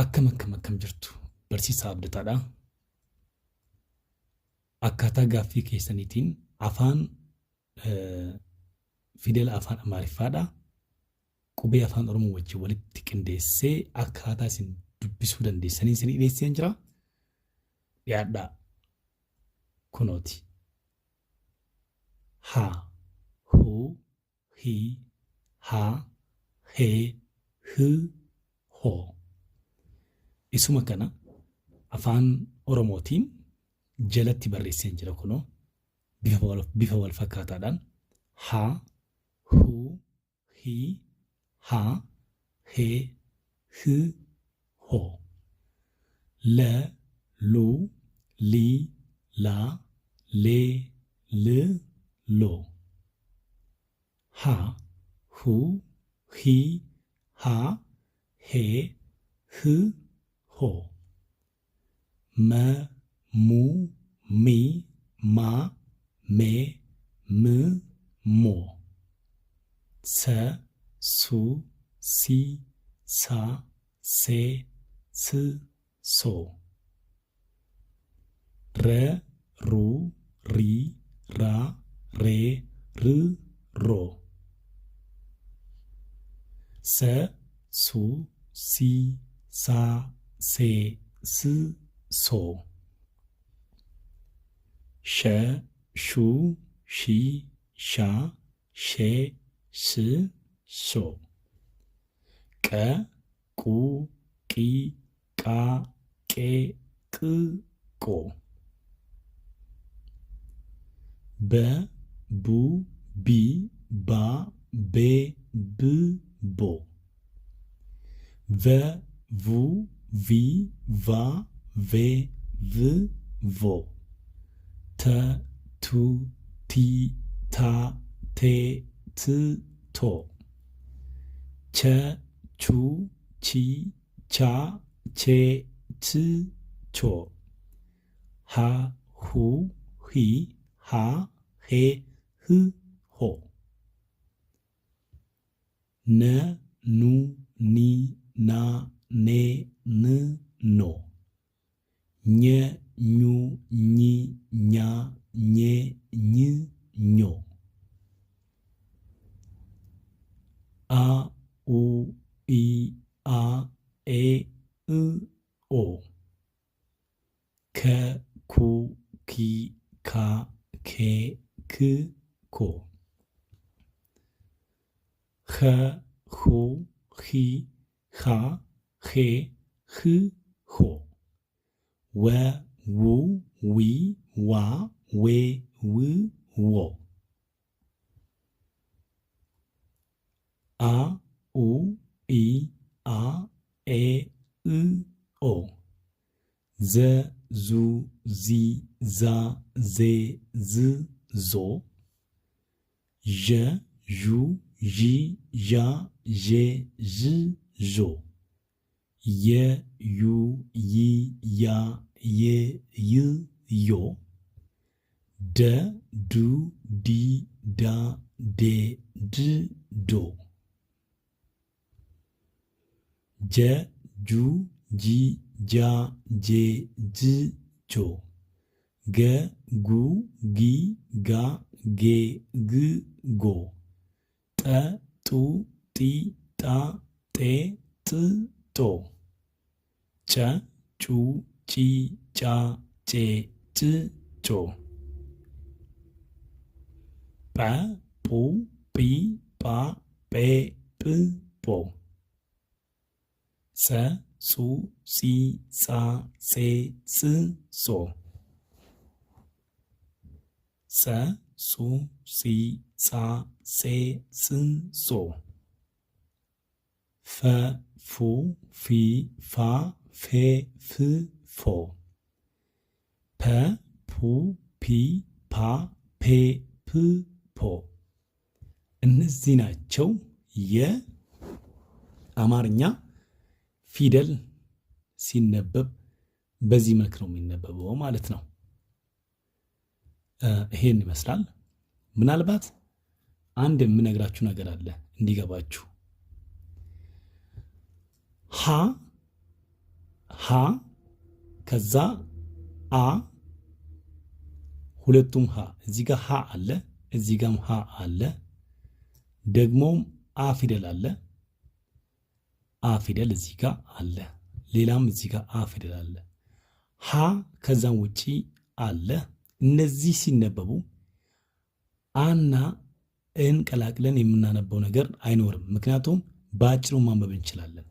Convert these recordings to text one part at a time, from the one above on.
Akkam akkam akkam jirtu barsiisaa Abdataadha. Akkaataa gaaffii keessaniitiin afaan fidela afaan Amaariffaadha. Qubee afaan Oromoo wajjin walitti qindeessee akkaataa isin dubbisuu dandeessanii isin dhiyeesseen jira. Dhiyaadhaa. Kunooti. Ha, hu, hi, ha, he, h, ho. Isuma kana afaan Oromootiin jalatti barreesseen jira kunoo bifa wal fakkaataadhaan ha, hu, hi, ha, he, h, ho. Le, lu, li, la, le, l, lo. Ha, hu, hi, ha, he, h, ho. Me, mu, mi, ma, me, m, mo. Se, su, si, sa, se, s, so. Re, ru, ri, ra, re, r, ro. Se, su, si, sa, se, s, so. She, shu, shi, sha, she, sh, sho. Qe, qu, qi, qa, qe, q, qo. Be, bu, bi, ba, be, b, bo. Ve, vu, vi, va, ve, v, vo. Te, tu, ti, ta, te, t, to. Che, chu, chi, cha, che, ch, cho. Ha, hu, hi, ha, he, h, ho. Ne, nu, ni, na, ne, n, no. Nye, nyu, nyi, nya, nye, ny, nyo. A, u, i, a, e, እ, ኦ. ከ, ኩ, ኪ, ካ, ኬ, ክ, ኮ. ኸ, ሁ, ሂ, ሃ, ሄ, ህ, ሆ. ወ, ው, ዊ, ዋ, ዌ, ው, wo. አ, ኡ, ኢ, አ, ኤ, እ, ኦ. ዘ, ዙ, ዚ, ዛ, ዜ, ዝ, ዞ. ዠ, ዡ, ዢ, ዣ, ዤ, ዥ, ዦ. የ, ዩ, ይ, ያ, ዬ, ይ, ዮ. ደ, ዱ, ዲ, ዳ, ዴ, ድ, ዶ. ጀ, ጁ, ጂ, ጃ, ጄ, ጅ, ጆ. ገ, ጉ, ጊ, ጋ, ጌ, ግ, ጎ. ጠ, ጡ, ጢ, ጣ, ጤ, ጥ, ጦ. ጨ, ጩ, ጪ, ጫ, ጬ, ጭ, ጮ. ጰ, ጱ, ጲ, ጳ, ጴ, ጵ, ጶ. ጸ, ጹ, ጺ, ጻ, ጼ, ጽ, ጾ. ጸ, ጹ, ጺ, ጻ, ጼ, ጽ, ጾ. ፈ, ፉ, ፊ, ፋ, ፌ, ፍ, ፎ. ፐ, ፑ, ፒ, ፓ, ፔ, ፕ, ፖ። እነዚህ ናቸው የአማርኛ ፊደል ሲነበብ በዚህ መልክ ነው የሚነበበው ማለት ነው። ይሄን ይመስላል። ምናልባት አንድ የምነግራችሁ ነገር አለ እንዲገባችሁ። ሀ ሀ ከዛ አ ሁለቱም ሀ እዚህ ጋር ሀ አለ፣ እዚህ ጋም ሀ አለ፣ ደግሞም አ ፊደል አለ። አ ፊደል እዚህ ጋር አለ። ሌላም እዚህ ጋር አ ፊደል አለ። ሀ ከዛም ውጪ አለ። እነዚህ ሲነበቡ አና እን ቀላቅለን የምናነበው ነገር አይኖርም። ምክንያቱም በአጭሩ ማንበብ እንችላለን።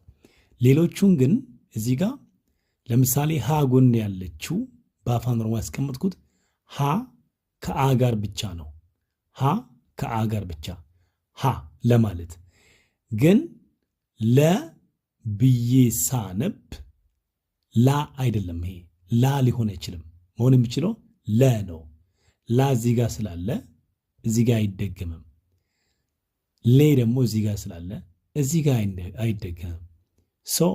ሌሎቹን ግን እዚህ ጋር ለምሳሌ ሀ ጎን ያለችው በአፋን ኦሮሞ ያስቀመጥኩት ሀ ከአ ጋር ብቻ ነው። ሀ ከአ ጋር ብቻ ሀ ለማለት ግን ለ ብዬ ሳነብ ላ አይደለም። ይሄ ላ ሊሆን አይችልም። መሆን የሚችለው ለ ነው። ላ እዚህ ጋር ስላለ እዚህ ጋር አይደገምም። ሌ ደግሞ እዚህ ጋር ስላለ እዚህ ጋር አይደገምም። So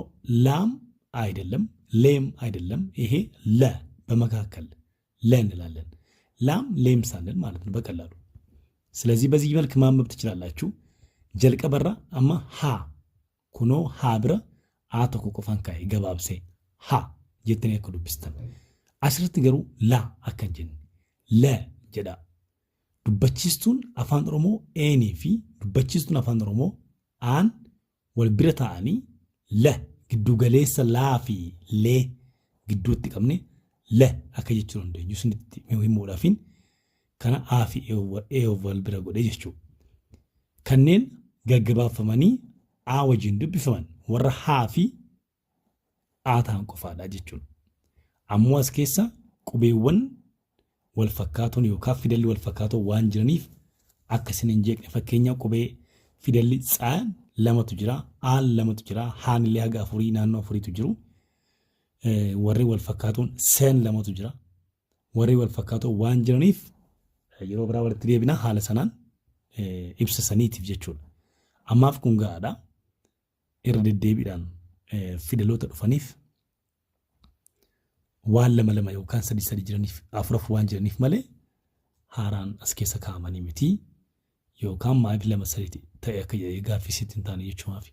ላም አይደለም፣ ሌም አይደለም። ይሄ ለ በመካከል ለ እንላለን። ላም ሌም ሳንል ማለት ነው በቀላሉ። ስለዚህ በዚህ መልክ ማንበብ ትችላላችሁ። Jalqabarra amma haa kunoo haa bira aa tokko qofaan kaa'e gabaabsee haa jettanii akka dubbistan. Asirratti garuu laa akka hin jenne la jedha. Dubbachiistuun Afaan Oromoo eenii fi dubbachiistuun Afaan Oromoo aan wal bira taa'anii la giddugaleessa laa fi lee gidduutti qabne la akka jechuu dandeenyu isinitti himuudhaafiin kana a fi e wal bira godhee jechuudha. Kanneen gaggabaafamanii a wajjin dubbifaman warra haa fi a ta'an qofaadha jechuudha. Ammoo as keessa qubeewwan wal fakkaatoon yookaan fidalli wal fakkaatoon waan jiraniif akka isin hin jeeqne, fakkeenya qubee fidalli tsaan lamatu jira, aan lamatu jira, haan illee haga afurii naannoo afuriitu jiru. Warri wal fakkaatoon seen lamatu jira. Warri wal fakkaatoon waan jiraniif yeroo biraa walitti deebina haala sanaan ibsa saniitiif jechuudha. Ammaaf kun ga'aadha. Irra deddeebiidhaan fidaloota dhufaniif waan lama lama yookaan sadi sadi jiraniif, afur afur waan jiraniif malee haaraan as keessa kaa'amanii miti, yookaan maaliif lama sadi ta'e akka gaaffii sitti hin taane jechuumaaf.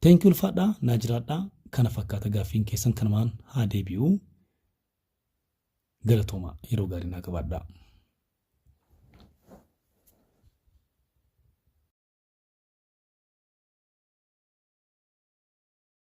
Thank you, ulfaadhaa, naa jiraadhaa. Kana fakkaata, gaaffiin keessan kanumaan haa deebi'u. Galatooma, yeroo gaarii naa qabaadhaa.